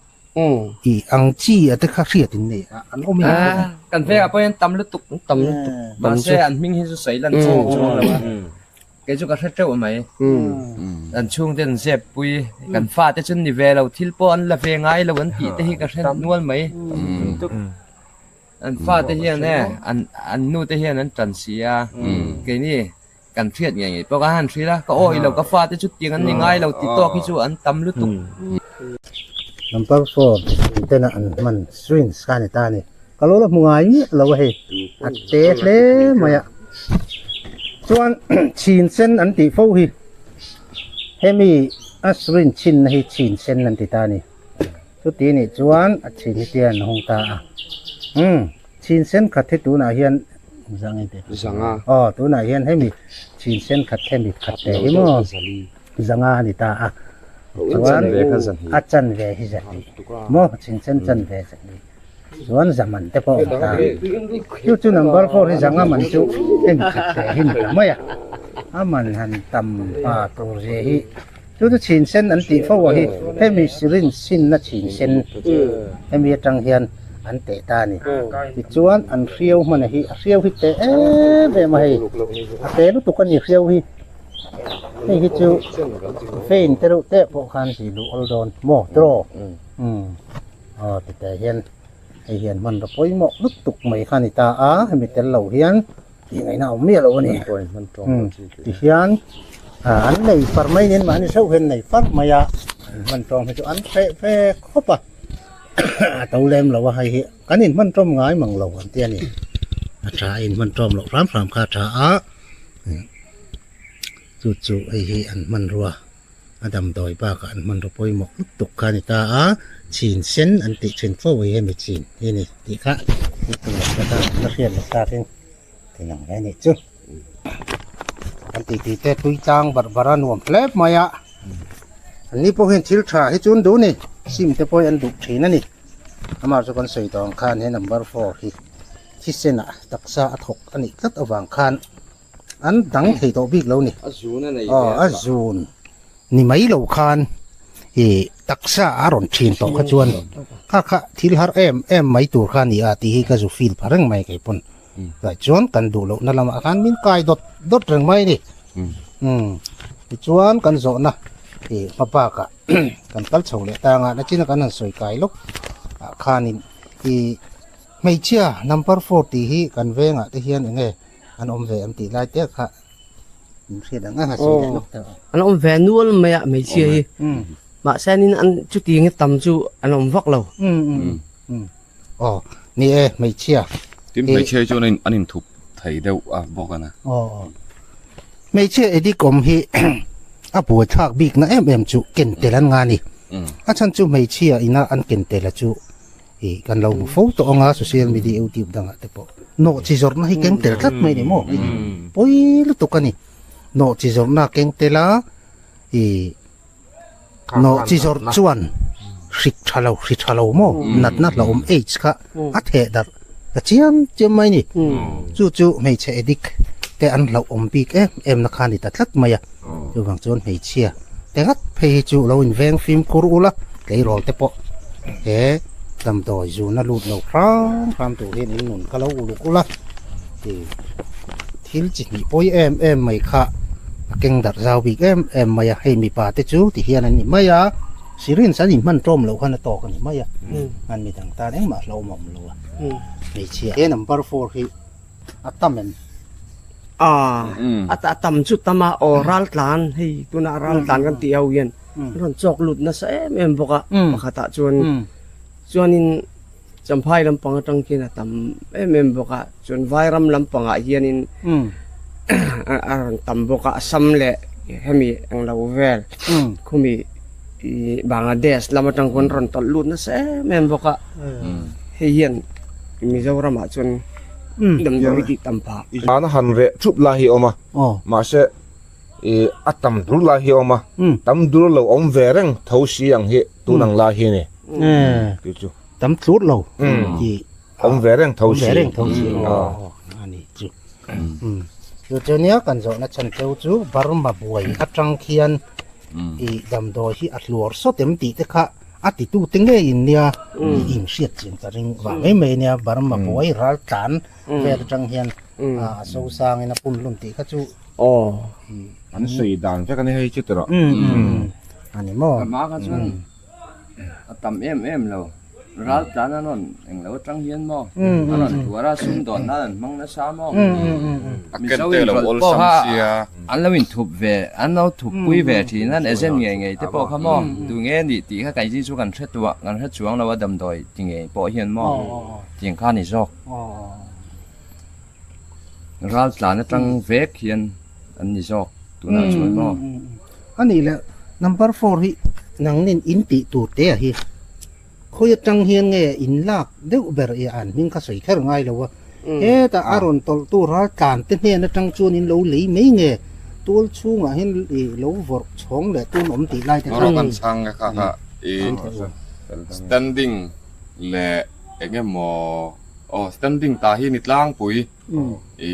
Speaker 1: I ang chi a te kha hriat in nei a, an awm in an awm.
Speaker 5: Kan vengah pawh hian tam lutuk,
Speaker 3: tam lutuk.
Speaker 5: Mahse an hming hi chu sawi lan chi ni chuang lo a, kei chu ka hre teuh mai. Kan chhungte an zep pui, kan fate chu ni ve lo, thil pawh an la ve ngai lo an tih te hi ka hre nual mai. An fate hian e, an nu te hian an tan si a, keini Kan hriat ngei ngei pawh a han hrilh a, ka awi lo, ka fate chu tiang an ni ngai lo ti tawk hi chu an tam lutuk.
Speaker 1: Number four mipui tena an hman syringe kha a ni ta a ni. Ka lo la hmu ngai miah lo a hei, a te hle mai a. Chuan chhin sen an tih fo hi. Hemi a syringe chhinna hi chhin sen an ti ta a ni. Chuti nih chuan a chhin hi tian a hung ta a. Umm chhin sen khat hi tunah hian zang in tih
Speaker 2: Zanga.
Speaker 1: Aw tunah hian hemi chhin sen khat hemi khat te hi maw zanga a ni ta a. Chuan a chanve hi zahnih maw chhin sen chanve zahnih. Chuan zaman te pawh a awm ta. Chu chu number four hi zanga man chu hemi khat te hi ni ta mai a. A man han tam pa tur zia hi chu chu chhin sen an tih fo a hi hemi syringe sinna chhin sen hemi atang hian an teh ta a ni. Tichuan an hriau hman a hi a hriau hi teh em em a hei a te lutuk a ni hriau hi. Hei hi chu vein te reuh teh pawh khan tih luh awl dawn maw draw. Aw titeh hian hei hian hmanraw pawimawh lutuk mai kha a ni ta a, hemi tel lo hian tih ngaihna a awm miah lo a ni. Ti hian an nei far mai nen mahni theuh hian nei far mai a, an hman tawng hi chu an hreh ve khawp a, a to lem lo a hei hi kan inhman tawm ngai mang lo an ti a ni. A tha a inhman tawm loh hram hram kha a tha a, chu chu hei hi an hmanrua. A damdawi bakah an hmanraw pawimawh lutuk kha a ni ta a, chhin sen an tih thin fo hi hemi chin hi a ni tih kha la hriat loh takin ti lang ve a nih chu. Kan tih tih te tui tlang barh barh a nuam hle mai a, an ni pawh hian thil tha hi chu an duh a ni, sim te pawh hi an duh thin a ni. Amah chu kan sawi tawh ang khan he number four hi thisen ah taksa a thawk a nih tlat avang khan An dang thei tawh bik lo ni.
Speaker 5: A zun a nei
Speaker 1: ve a. A zun ni mai lo khan i taksa a rawn thin tawh kha chuan kha kha thil har em em mai tur kha a ni a tih hi ka zu feel pha reng mai kei pawn. Tlai chuan kan duh lohna lamah khan min kai dawt dawt reng mai a ni. Umm tichuan kan zawhna i hma bakah kan kal chho leh tang a nachina kan han sawi kai lawk ah khanin i hmeichhia number four tih hi kan vengah te hian eng nge An awm ve em tih lai te kha min hriat ang a sawi leh lawk ta.
Speaker 3: An awm ve nual mai a hmeichhia hi. Mahse anin an chuti nge tam chu an awm vak lo.
Speaker 1: Aw ni e hmeichhia.
Speaker 2: Tin hmeichhia hi chu an inthup thei deuh a bawk a na.
Speaker 1: Aw hmeichhia edik awm hi a buaithlak bik na em em chu ken tel an nga ni. A chhan chu hmeichhia ina an ken tel a chu Ih kan lo hmu fo tawh ang a social media youtube dangah te pawh nawh chi zawrhna hi keng tel tlat mai ni maw pawi lutuk a ni nawh chi zawrhna keng tel a ih nawh chi zawrh chuan hrik tha lo hri tha lo maw natna hlauhawm aids kha a theh darh ta chiam chiam mai ni chu chu hmeichhe addict te an hlauhawm bik em em na kha a ni ta tlat mai a chuvang chuan hmeichhia te ngat phei hi chu lo inveng fimkhur ula tleirawl te pawh he damdawi zuna lut lo hram hram tur hian in nun kha lo uluk ula tih thil chi hnih pawi em em mai kha a keng darh zau bik em em mai a hei mipa te chu ti hian an ni mai a syringe an inhman tawm loh khan a tawk a ni mai a an midang tan engmah hlauhawm a awm lo a hmeichhia he number four hi a tam em?
Speaker 3: A a tam chu tam a aw ral tlan hei tuna ral tlan kan tih ho hian an rawn chawk lut nasa em em bawk a pakhatah chuan chuanin Champhai lampang atang khian a tam em em bawk a chuan Vairam lampangah hianin a rawn tam bawk a Assam leh hemi englo vel khumi Bangladesh lam atang khuan rawn tawlh lut nasa em em bawk a hei hian Mizoramah chuan damdawi tih tam phah.
Speaker 4: Zana han reh thup lai hi a awm a, mahse ih a tam dur lai hi a awm a, tam dur lo awm ve reng tho si ang hi tun ang lai hi a ni tih chu.
Speaker 1: Tam tlut lo tih
Speaker 4: awm ve reng tho si.
Speaker 1: Awm ve reng tho si a ni chu. Chu chu nia kan zawhna chhan cheu chu Burma buai atang khian ih damdawi hi a hluar sawt em tih te kha a titu te ngeiin nia in hriat chin ka ring vang mai mai nia Burma buai ral tlan vel atang hian a so sangin a pun hlum tih kha chu
Speaker 4: aw an sawi dan vek a ni hei chu tawh
Speaker 1: a ni maw
Speaker 5: a hma kha chuan A tam em em lo. Ral tlan a rawn eng lo atang hian maw? A rawn thuar a, sumdawn nan an hmang nasa maw? Mizo inrawlh pawh kha an lo inthup ve, an lo thup pui ve thin an agent ngei ngei te pawh kha maw? Tu nge nih tih kha kei chu kan hre tuah, kan hre chuang lo a damdawi ti ngei pawh hian maw? Tiang kha a ni zawk. Ral tlan atang vek hian an ni zawk tunah chuan maw?
Speaker 1: A nih leh. Number 4 hi nangnin in tih tur te a hi khawi atang hian nge in lak deuh ber i an hming kha sawi kher ngai lo a. Hetah a rawn tawlh tu ral tlan te hnen atang chuan in lo lei mai nge tual chhungah hian i lo vawrh chhawng leh tun awm tih lai te kha.
Speaker 2: Rawh kan chhang nge kha kha i standing leh eng emaw aw standing ta hi ni tlangpui i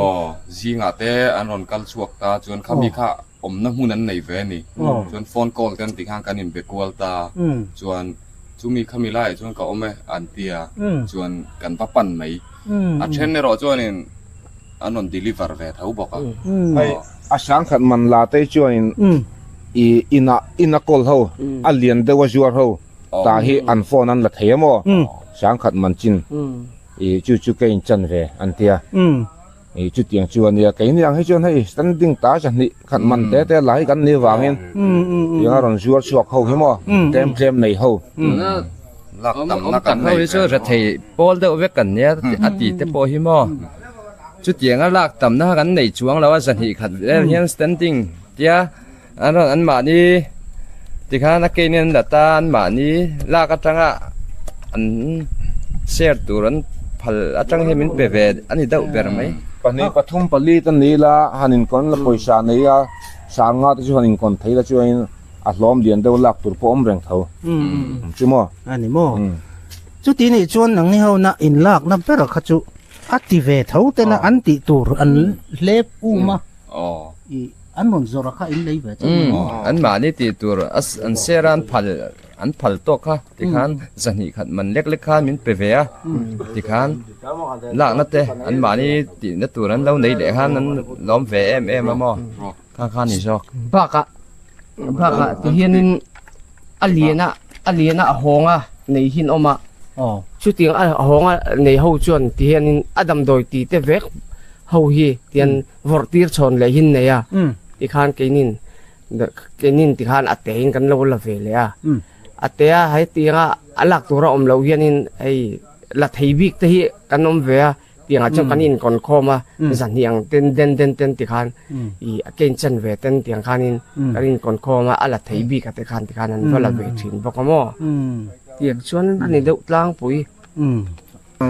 Speaker 2: aw zingah te an rawn kal chhuak ta chuan khami kha awmna hmun an nei ve a ni. Chuan phone call te an tih khan kan inbe kual ta. Chuan chumi khami laiah chuan ka awm e an ti a, chuan kan va pan mai. A then erawh chuanin an rawn deliver ve tho bawk a.
Speaker 4: Hei a sangkhat man la te chuanin i inah ina call ho a lian deuh a zuar ho tah hi an phone an la thei a maw? Sangkhat man chin i chu chu ka inchan ve an tia. I chutiang chu a nia, keini ang hi chuan hei standing ta zahnih khat man te te la hi kan ni vangin tiang a rawn zuar chhuak ho hi maw tlem tlem nei ho.
Speaker 2: Lak
Speaker 5: Awm
Speaker 2: tam
Speaker 5: awm
Speaker 2: na
Speaker 5: tak
Speaker 2: kan
Speaker 5: ho
Speaker 2: nei
Speaker 5: hi
Speaker 2: ve
Speaker 5: chu rethei pawl deuh vek kan nia a ti te pawh hi maw chutiang a lak tam na kan nei chuang lo a zahnih khat vel hian standing tia an rawn an mahni tikhan a keini an la ta an mahni lak atanga an share tur an phal atang hian min pe ve a ni deuh ber mai.
Speaker 4: Pahnih pathum pali te ni la han inkawn la pawisa nei a sanga te chu han inkawn thei la chuanin a hlawm lian deuh lak tur pawh awm reng tho chu maw.
Speaker 1: A ni maw? Chuti nih chuan nangni ho na inlakna ber kha chu a ti ve tho tena an tih tur an hlep um a. I an rawn zawrh a kha in lei ve chu ni maw?
Speaker 5: An mahni tih tur an share a an phal an phal tawk kha tikhan zahnih khat man lek lek khan min pe ve a tikhan lakna te an mahni tihna tur an lo nei leh khan an lawm ve em em a maw kha kha ni zawk.
Speaker 3: Bakah bakah ti hianin a lian a a lian a a hawng a nei hin awm a chutiang a hawng a nei ho chuan ti hianin a damdawi ti te vek ho hi tian vawrh tir chhawn leh hin nei a tikhan keinin keinin tikhan a tein kan lo la ve leh a a te a hetianga a lak tur a awm loh hianin hei la thei bik te hi kan awm ve a tiangah chuan kan inkawn khawm a zahnih ang ten den den ten tikhan ih a ken chen ve ten tiang khanin kan inkawn khawm a a la thei bik a te khan tikhan an va la ve thin bawk a maw tiang chuan a ni deuh tlangpui.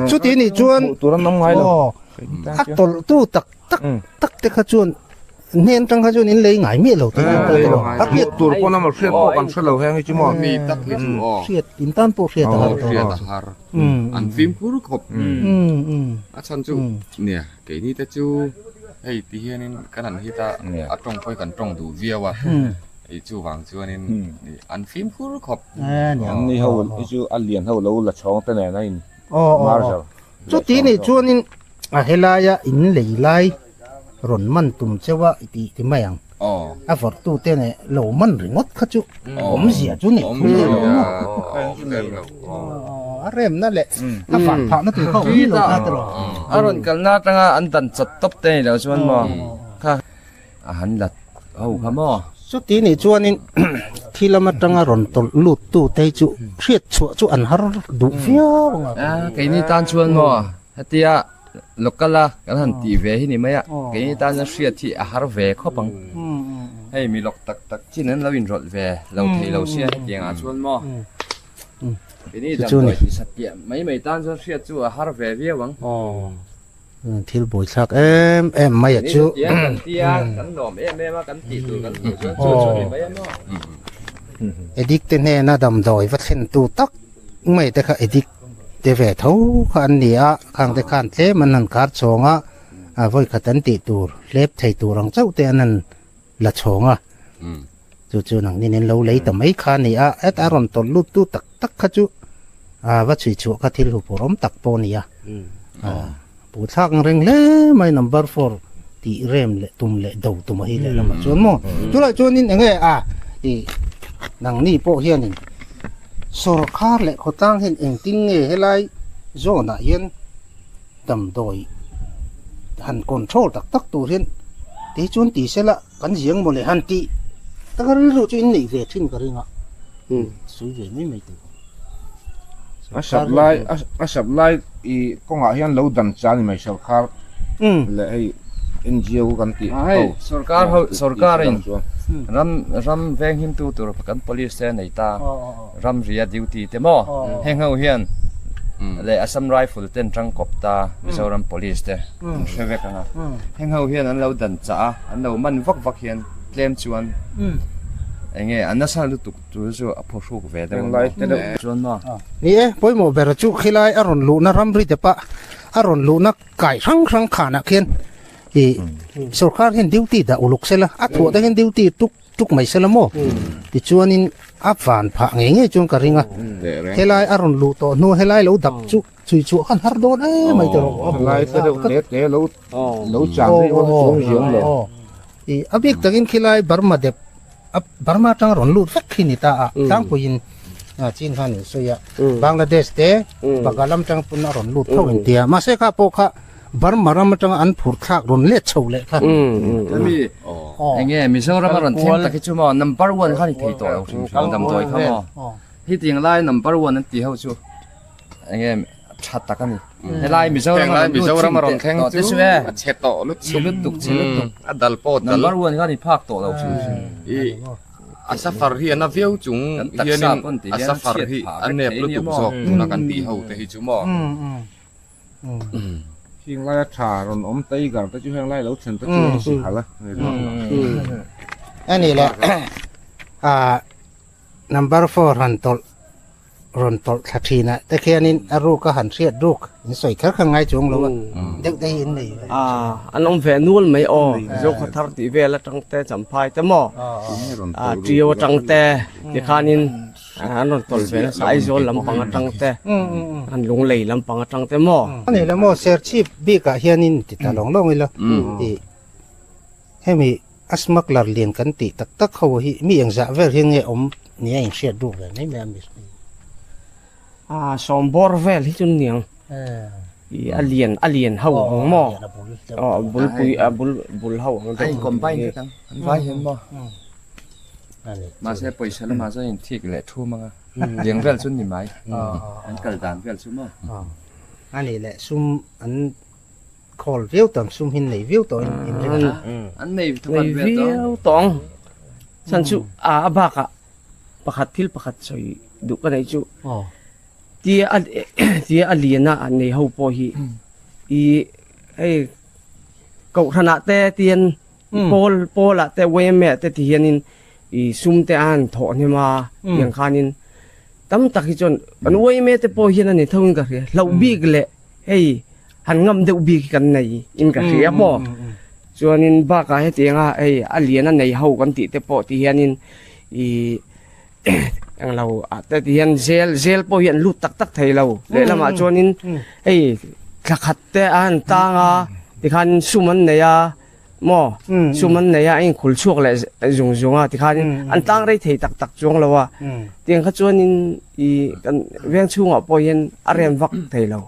Speaker 1: Chuti nih chuan aw a tawlh tu tak tak tak te kha chuan hnen tang kha chuan in lei ngai miah lo tih an lo
Speaker 4: a hriat tur pawn a hriat pawh kan hre lo heng hi chu maw
Speaker 2: mi tak hi chu aw
Speaker 1: hriat in tan pawh hriat a har
Speaker 2: hriat a har an fimkhur khawp a chhan chu nia keini te chu hei ti hianin kan han hit a a tawng pawh hi kan tawng duh viau a hei chuvang chuanin an fimkhur khawp
Speaker 4: an ni ho hi chu a lian ho lo la chhawng te nen a in mar zo
Speaker 1: chuti nih chuanin a helaia in lei lai rawn man tum cheu a i tih ti mai ang. A vawrhtu te nen lo man ringawt kha chu awmzia chu nei thung lo maw? A remna leh a van phahna tur kha awm lo kha tiraw?
Speaker 5: A rawn kalna atanga an dan chawt tawp te ni lo chuan maw kha a han la ho kha maw?
Speaker 1: Chuti nih chuanin thi lam atanga rawn tawlh lut tu te hi chu hriat chhuah chu an har duh viau ang a.
Speaker 5: Keini tan chuan maw hetia Local a kan han tih ve hi ni mai a, keini tan a hriat hi a har ve khawp ang. Hei mi lawk tak tak chin an lo inrawlh ve lo thei lo sia hetiang ah chuan maw. Keini damdawi ti sat piah mai mai tan chuan hriat chu a har ve viau ang.
Speaker 1: Thil buaithlak em em mai a chu.
Speaker 5: Keini chuan kan tia kan lawm em em a kan tih tur kan hmuh chuan chu chu ni mai a maw.
Speaker 1: Addict te hnena damdawi va thlen tu tak mai te kha addict te ve tho kha an ni a, khang te khan tlem an han khar chhawng a, a vawi khat an tih tur hlep thei tur ang chauh te an han la chhawng a, chu chu nang nin in lo lei ta mai kha a ni a, heta a rawn tawlh lut tu tak tak kha chu a va chhui chhuah kha thil huphurh awm tak pawh a ni a, pu thlak ang reng hle mai number four tih rem leh tum leh do tum a hi lehlamah chuan maw chulai chuanin eng nge a ih nangni pawh hianin Sawrkhar leh khawtlang hian engtin nge helai zone ah hian damdawi han control tak tak tur hian tei chuan ti sela kan ziang maw le han tih taka rilru chu in neih ve thin ka ring a sawi ve mai mai tur.
Speaker 4: A supply a supply i kawngah hian lo dan cha ni mai sawrkhar leh hei NGO kan tih ho
Speaker 5: Sawrkar ho sawrkarin. Ram ram veng him tu tur kan police te nei ta ram ria duty te maw heng ho hian leh Assam Rifle ten tangkawp ta Mizoram police te an hre vek ang a heng ho hian an lo dan chah a an lo man vak vak hian tlem chuan enge a nasa lutuk tur chu a phuhruk ve deuh ang chuan maw.
Speaker 1: Ni e, pawimawh ber chu khilai a rawn luhna ramri te pah a rawn luhna kai hrang hrang khanah khian ih sorkar hian duty dah uluk sela a thuah te hian duty tuk tuk mai sela maw tichuanin a van phah ngei ngei chuan ka ring a helai a rawn luh tawh hnu helai lo dap chu chui chhuah khan har dawn em mai tawh
Speaker 4: helai te deuh te te lo lo chang rih awn chuang ziang lo
Speaker 1: ih a bik takin khilai Burma dep a Burma atanga rawn lut vek khi ni ta a tlangpuiin chin khan in sawi a Bangladesh te Bagalam atang pawn a rawn lut tho in tia mahse kha pawh kha Burma ram atanga an phur thlak rawn let chho leh kha.
Speaker 5: Ami enge Mizoram a rawn thleng tak hi chu maw number one kha ni thei tawh lo hrim hrim damdawi kha maw hetiang lai number one an ti ho chu enge tha tak a ni helai Mizoram a rawn
Speaker 2: Mizoram a rawn thleng chu a chhe tawh lutuk
Speaker 5: lutuk chhe lutuk
Speaker 2: a dal pawh
Speaker 5: dal number one kha ni phak tawh lo hrim hrim
Speaker 2: i a safar hi a na viau chung hianin a safar hi a nep lutuk zawk tuna kan tih ho te hi chu maw.
Speaker 4: Heng laia tha rawn awm tiger te chu heng lai lo thlen te chu an si hal a.
Speaker 1: Ani le ah number 4 han tawlh rawn tawlh thla thin a te khianin a ruk a han hriat ruk in sawi kher kha ngai chuang lo a deuh te hi in nei ve.
Speaker 3: Ah an awm ve nual mai aw Zokhaw thar tih vel atang te Champhai te maw ah Ṭiau atang te tikhanin An rawn tawlh ve nasa Aizawl lampang atang te, an Lunglei lampang atang te maw?
Speaker 1: A ni lo maw, Serchhip bikah hianin ti ta lawng lawng ila i hemi a smuggler lian kan tih tak tak ho hi mi engzah vel hi nge awm nia inhriat ruk ve mai mai a mi.
Speaker 3: A sawmbawr vel hi chu niang i a lian a lian ho ang maw? Aw bulpui a bul bul ho ang
Speaker 5: deuh. A in combine vek ang an vai hian maw? Mahse pawisa lamah chuan in thik leh thum anga liang vel chu ni mai an kal dan vel chu maw.
Speaker 1: A nih leh sum an khawl viau tawng sum hi nei viau tawh in ring a.
Speaker 5: An nei thawkhat
Speaker 3: vel tawng. Nei viau tawng. Chan chu a bakah pakhat thil pakhat sawi duh ka nei chu tia a tia a lian a nei ho pawh hi i hei kohhranah te tian Pawl pawlah te yma te ti hianin i sum te a han thawh hnem a tiang khanin tam tak hi chuan kan yma te pawh hian a ni tho in ka hria hlauh bik leh hei han ngam deuh bik hi kan nei in ka hria maw chuanin bakah hetianga hei a lian a nei ho kan tih te pawh ti hianin i englo ah te ti hian zel zel pawh hi an lut tak tak thei lo lehlamah chuanin hei thla khat te a han tang a tikhan sum an nei a. Maw? Sum an nei a, a inkhul chhuak leh zung zung a tikhanin an tlang rei thei tak tak chuang lo a. Tiang kha chuanin i kan veng chhungah pawh hian a rem vak thei lo.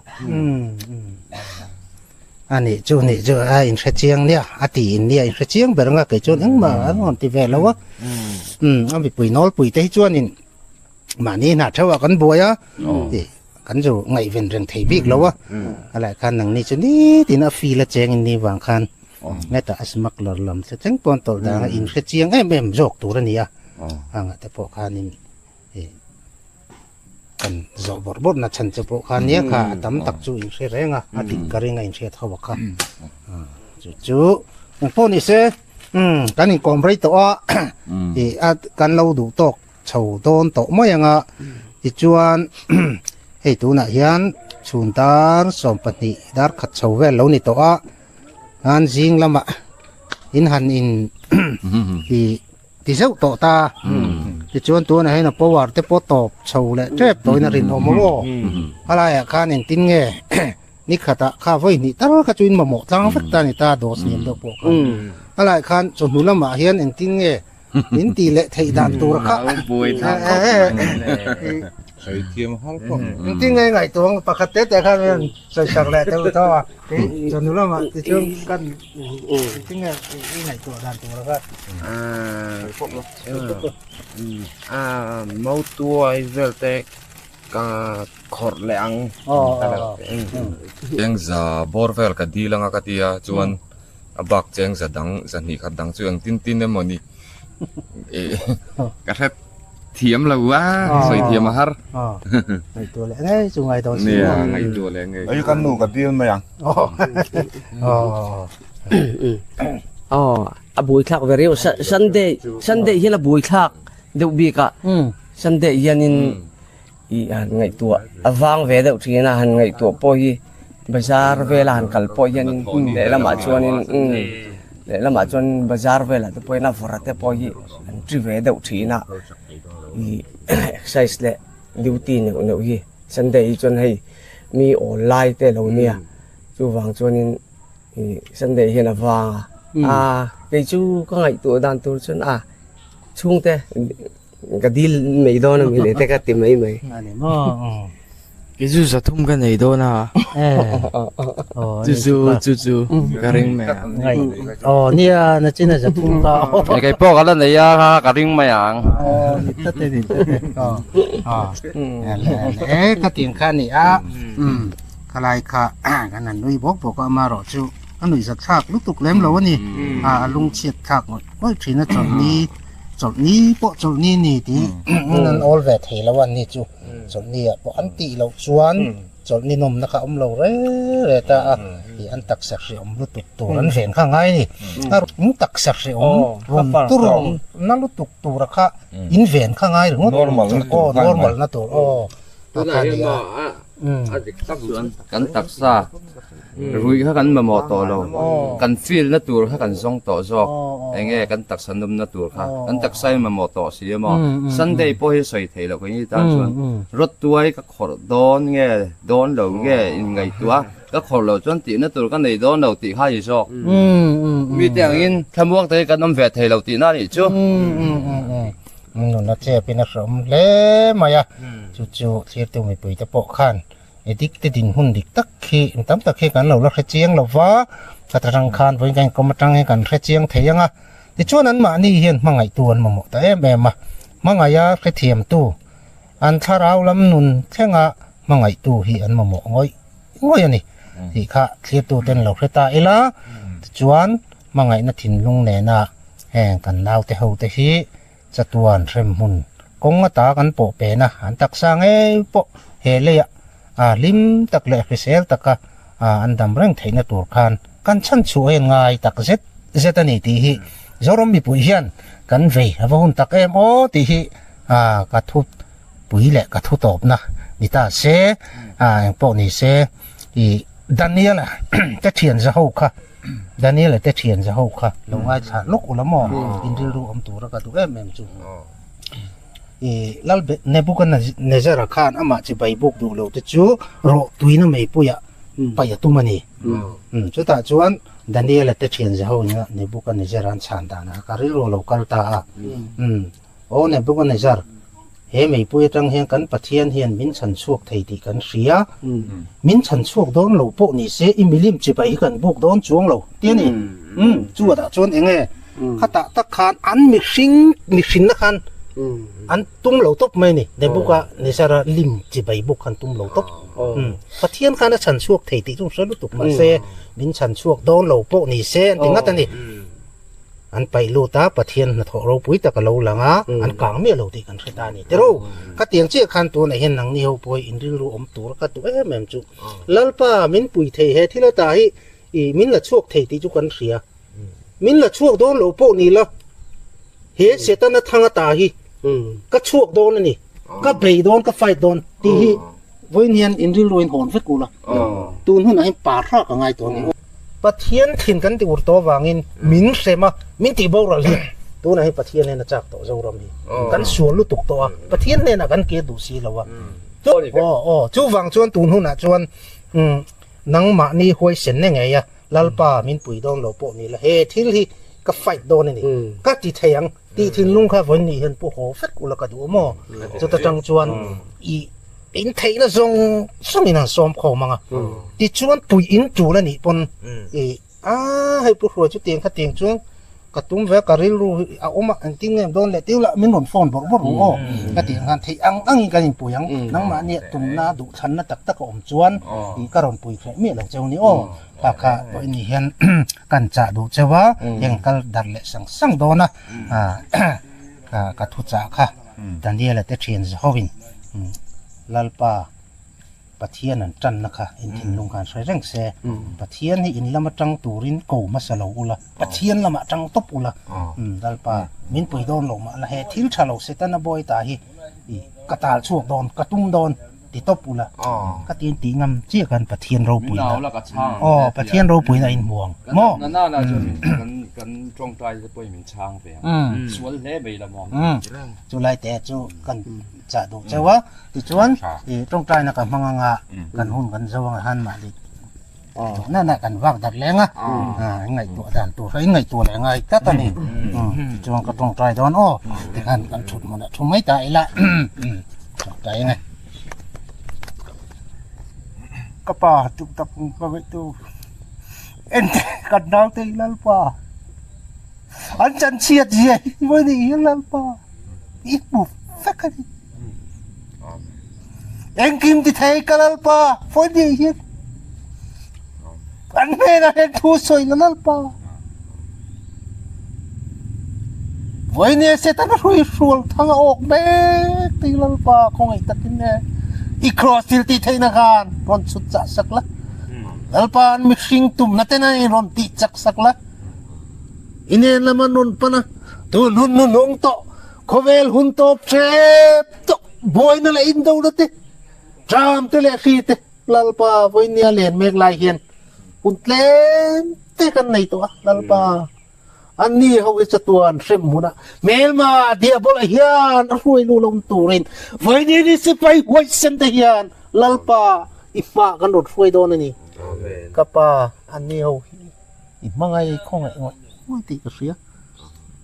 Speaker 1: A nih chu nih chu a inhre chiang nia, a ti in nia inhre chiang ber anga kei chuan engmah an rawn ti ve lo a. A mipui nawlpui te hi chuanin mahni hna theuhah kan buai a. Kan zu ngaihven reng thei bik lo a, a lai khan nangni chu nitin a feel a cheng in ni vang khan heta a smuggler lam thle thleng pawn tawlh dang a inhre chiang em em zawk tur a ni a, hangah te pawh khanin ih kan zawh bawrh bawrh na chhan che pawh khan nia kha a tam tak chu inhre reng a, a dik ka ring a inhriat ho a kha chu chu engpawh ni se kan inkawm rei tawh a ih a kan lo duh tawk. Chho dawn tawh mai ang a, tichuan hei tunah hian chhun dar 12 dar khat chho vel lo ni tawh a, an zing lamah in han in ti ti zeuh tawh ta, tichuan tunah hian a power te pawh tawp chho leh tep tawhin a rinawm ang aw, a laiah khan engtin nge ni khatah kha vawi hnih tal kha chu in mamawh tlang vek ta a ni ta, dose niam deuh pawh khan a laiah khan chawhnu lamah hian engtin nge. Min ti leh theih dan tur kha.
Speaker 4: Sawi thiam har pawh.
Speaker 1: Engtin nge ngaihtuah ang pakhat te te khan hian sawi sak leh deuh tho a. Chawhnu lamah tichuan kan engtin nge i ngaihtuah dan tur kha.
Speaker 6: Mautuai vel te ka khawrh leh ang.
Speaker 2: Chengza bawr vel ka dil anga ka tia chuan. A bak cheng za dang, za hnih khat dang chu eng tin tin emaw ni. Ka hre thiam lo a, sawi thiam a har.
Speaker 1: Ngaihtuah leh ngei chu ngai dawn si.
Speaker 2: Nia, ngaihtuah leh ngei.
Speaker 4: Ei kan nu ka dil mai ang.
Speaker 3: Aw, a buaithlak ve riau. Sunday, Sunday hian a buaithlak deuh bik a. Sunday hianin i han ngaihtuah a vang ve deuh thin a, han ngaihtuah pawh hi bazar vela han kal pawh hianin lehlamah chuanin lehlamah chuan bazar velah te pawhin a vawrh te pawh hi an ṭi ve deuh thin a, ih exercise leh duty neuh neuh hi Sunday hi chuan hei mi awl lai te lo nia chuvang chuanin ih Sunday hian a vang a, ah kei chu ka ngaihtuah dan tur chuan a chhungte. Ka dil mai dawn a mi le te ka ti mai mai.
Speaker 1: Ani maw.
Speaker 6: Kei chu zathum ka nei dawn a. Chu chu chu chu ka ring mai ang.
Speaker 1: Aw nia na chin a zathum ka.
Speaker 5: Kei pawh ka la nei a kha ka ring mai ang.
Speaker 1: Aw ni ta te ni ta te. Aw. E ka tin kha ni a. Khalai kha kan han nui bawk bawk a amarawh chu a nuih zat thlak lutuk lem lo a ni. A lungchhiat thlak ngawih ngawih thin a chawlhni. Chawlhni pawh chawlhni ni tih an awl ve thei lo a ni chu chawlhni ah pawh an tih loh chuan chawlhni nawmna kha a awm lo re re ta a ih an taksa hreawm lutuk tur an ven kha ngai a ni a in taksa hreawm rawn tur na lutuk tura kha in ven kha ngai ringawt aw normal na tur aw a kha a ni a.
Speaker 5: A dik tak chuan kan taksa ruih kha kan mamawh tawh lo, kan feel na tur kha kan zawng tawh zawk, enge kan taksa nawmna tur kha kan taksa hi mamawh tawh si a maw. Sunday pawh hi sawi theih loh keini tan chuan rawt tuai ka khawrh dawn nge dawn lo nge inngaihtuah a, ka khawrh loh chuan tihna tur ka nei dawn lo tih kha a ni zawk. Mite angin thlamuang te hi kan awm ve thei lo tihna a nih chu.
Speaker 1: Nuna chepin a hreawm hle mai a, chu chu thlirtu mipuite pawh khan dik te dinhmun dik tak hi tam tak hi kan lo la hre chiang lo va, khat atang khan vawiin kan inkawm atang hian kan hre chiang thei ang a, tichuan anmahni hian hmangaihtu an mamawh ta em em a, hmangaiha hrethiamtu an thlarau lam nun thlenga hmangaihtu hi an mamawh ngawih ngawih a ni tih kha thlirtuten lo hre ta ila, tichuan hmangaihna thinlung nena heng kan naute ho te hi chatuan hremhmun kawng ata kan pawh pen a, an taksa ngei pawh he leiah hlim tak leh hrisel taka an dam reng theihna tur khan kan chhan chhuah hian ngai tak zet zet a ni tih hi Zoram mipui hian kan vei a va hun tak em aw tih hi ka thu pui leh ka thu tawpna ni ta se, engpawh ni se ih Daniel-a te thian za ho kha. Daniel-a te thian za ho kha lo ngaithla lawk ula maw? In rilru awm tura ka duh em em chu. I Lal Nebuchadnezzar-a khan amah chibai buk duh lo te chu rawh tuina meipuiah paih a tum a ni. Chutah chuan Daniel-a te thian za ho ina Nebuchadnezzar-a an chhan danah ka rilru a lo kal ta a. Aw Nebuchadnezzar, he meipui atang hian kan Pathian hian min chhan chhuak thei tih kan hria. Min chhan chhuak dawn lo pawh ni se i milim chibai hi kan buk dawn chuang lo ti a ni. Umm, chu atah chuan eng nge? Khatah tak khan an mihring mihrinna khan an tum lo tawp mai a ni. Nebuchadnezzar-a lim chibai buk khan tum lo tawp. Umm, Pathian khan a chhan chhuak thei tih chu hre lutuk mahse min chhan chhuak dawn lo pawh ni se an ti ngat a ni. An paih lut a, Pathian hnathawh ropui tak a lo lang a, an kang miah lo tih kan hre ta a ni. Tiro, khatiang chiah khan tunah hian nangni ho pawh hi in rilru awm tur ka duh em em chu. Lalpa min pui thei he thil ata hi i min la chhuak thei tih chu kan hria. Min la chhuak dawn lo pawh ni la, he Setana thang ata hi ka chhuak dawn a ni, ka bei dawn, ka fight dawn tih hi vawiin hian in rilru in hawn vek ula, tun hunah hian par hrak a ngai tawh a ni. Pathian thin kan ti ur tawh avangin min hrem a, min tih boral hi tunah hi Pathian hnena chak tawh Zoram hi kan sual lutuk tawh a, Pathian hnenah kan kir duh si lo a. Aw aw chuvang chuan tun hunah chuan nangmahni huaisen ne ngei a, Lalpa min pui dawn lo pawh ni la he thil hi ka fight dawn a ni, ka ti thei ang tih thinlung kha vawiin ni hian pu haw vek ula ka duh maw? Chuta tang chuan i in theihna zawng zawngin an sawm khawm ang a, tichuan pui in tul a nih pawn i a hei pu hruai chu tiang kha tiang chuan. Ka tum ve ka rilru hi a awm a, engtin nge dawn leh tiu lah min rawn phone bawrh bawrh ru aw. Ka tih ang khan theih ang angin kan inpui ang, nangmahnia tumna duhthlanna tak tak a awm chuan ih ka rawn pui hreh miah lo cheu ni aw. Kha kha pawh ni hian kan chah duh cheu a, heng kal darh leh sang sang dawn a, ka thu chah kha Daniel-a te thian zahovin Lalpa Pathian an tanna kha in thinlung khan hre reng se, Pathian hi in lama tang turin ko hmasa lo ula, Pathian lamah tang tawp ula, Lalpa min pui dawn lo mah la he thil tha lo Setana bawi ta hi ka tal chhuak dawn, ka tum dawn ti tawp ula, ka tin tih ngam chiah khan Pathian ropuina, aw Pathian ropuina in hmu ang maw? Chulai te chu kan chah duh cheu a. Tichuan i tawngtaina ka hmang anga kan hun kan zo anga han mahni duhna na kan vak darh leng a in ngaihtuah dan tur kha in ngaihtuah leh ngai tlat a ni. Tichuan ka tawngtai dawn aw tikhan kan thut hmunah thu mai ta ila tawngtai ange. Ka pa tuk tak ka ngaihtu ente kan naute i Lalpa an chanchhiat zia hi mawi nih hi Lalpa i hmu vek a ni. Engkim ti thei ka Lalpa fawi ni hian an hnenah hian thu sawi la Lalpa vawi ni Satan a hrui hrual thang a awk mek ti Lalpa khawngaih takin e i cross thil tih theihna khan rawn chhut chah sak la Lalpa an mihring tumna ten a rawn tih chak sak la inen lama rawn pan a tun hun hnuhnung tawh Khawvel hun tawp hrep tawh buaina leh indona te, tram te leh hri te Lalpa vawinia len mek lai hian hun tlem te kan nei tawh a, Lalpa anni ho hi chatuan hrem hmunah hmelma diabola hian a hruai lu lo turin vawinia ni sipai huaisen te hian Lalpa i hma kan rawn hruai dawn a ni. Ka pa anni ho hi i hmangai khawngaih ngawih ngawih tih ka hria.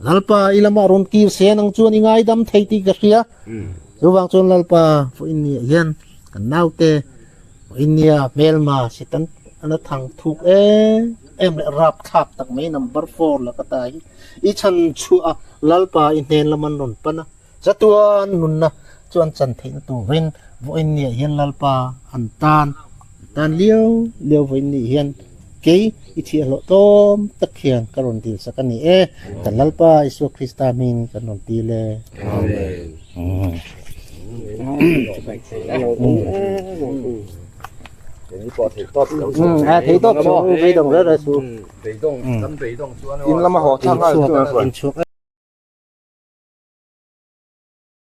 Speaker 1: Lalpa i lamah rawn kir se nang chuan i ngaidam thei tih ka hria. Chuvang chuan Lalpa vawiin ni ah hian kan naute vawiin nia hmelma Satan an a thang thuk em em leh rapthlak tak mai number four la ka ta hi i chhan chhuah a Lalpa i hnen lam an rawn pan a chatuan nunna chuan chan theihna turin vawiin ni ah hian Lalpa an tan Tan liau liau vawiin nih hian kei i thiahhlawh tlawm tak hian ka rawn dil sak a ni e. Kan Lalpa Isua Krista hming kan rawn til e.
Speaker 5: Amen.
Speaker 1: Thei tawp chu beidawng reng reng su.
Speaker 4: In lama haw thlang a
Speaker 1: In chhuak e.